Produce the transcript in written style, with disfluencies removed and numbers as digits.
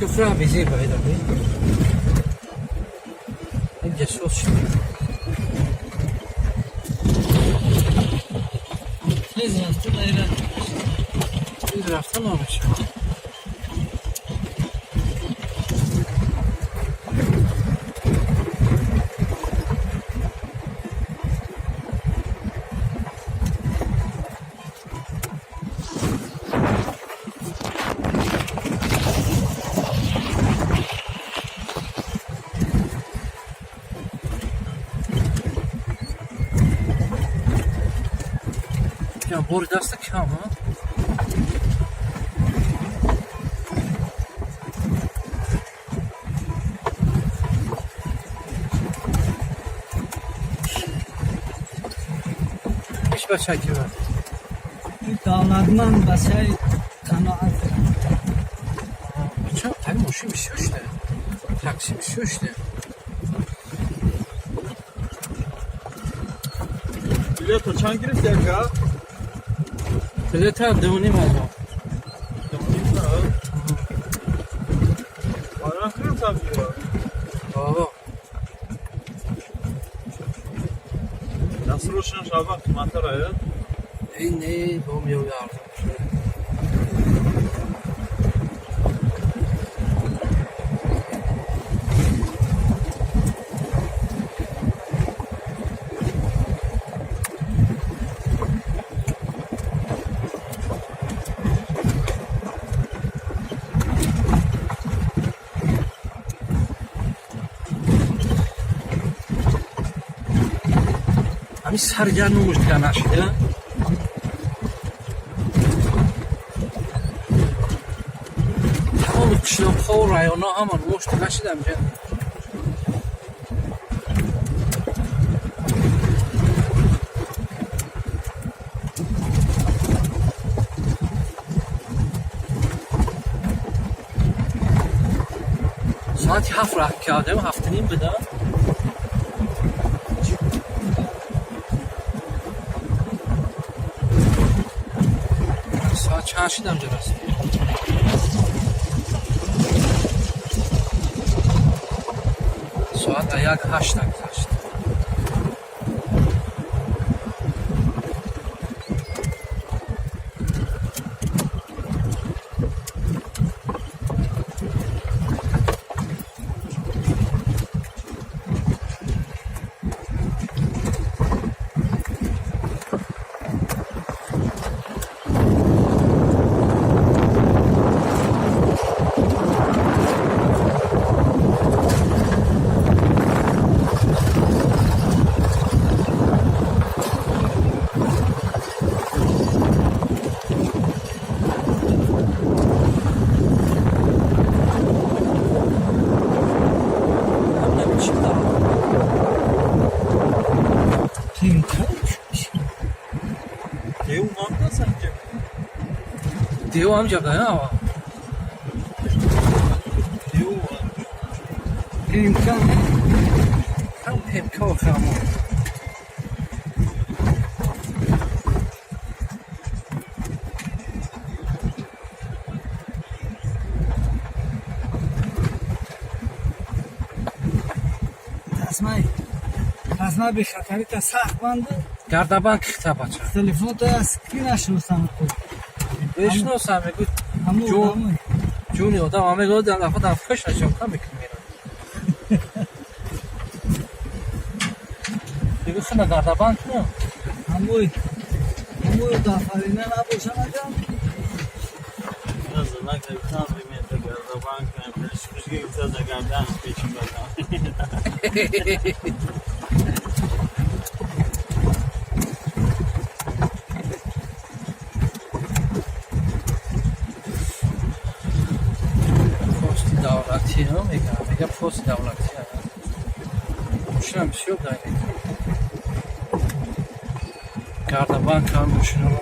Köprü bizi bayda. Инҷа соз шуд. Тез рафта дайра. Тез рафта намешавад. Бори даста кам, иш бача ки Давлатманд бачаи қаноат. Бача таги мошин бисёр шуда, такси бисёр шуда. Билето чанд гирифти, ака? Билета 2,5 ҳазор. 2,5 ҳазор? Ара хеле бира. Бобо. Дастрошан шава қиматтар ая? Эй, не, бо меоя арзон. Ҳамин сарҷа нумуш дига нашида. Тамоми қишлоқҳо районҳо ҳама нумуш дига шида инҷа. Соати 7 раҳ кардем, 7:30 буда. Соат чанд шид инҷа расид? Соат 1:08 гузашт. Деу намдасан ки. Деу ҳам ҷабда ава. Деу. Имкон. Ҳам ПМК хамо. Тасмаи бехатарита сахт банду. Гардабан кихта, бача. Телефонта ки нашиносам. Бешиносам, мегӯ. Ҳамун Ҷон. одамои. Ҷони одам ҳама мегӯ, дафъа дар пушт чока мекунӣ, мера. Мегӯ, хина гардабан кунам. Ҳамои дафарина набошам агар. Знак гирифтан бимета гардабан кунем. Пеш гирифта за гардан печи бадам. Пости давлатӣ ҳа мегӯям, мега пости давлатӣ ҳа. Мошинам бисёр дай. Гардабан кам мошинаро.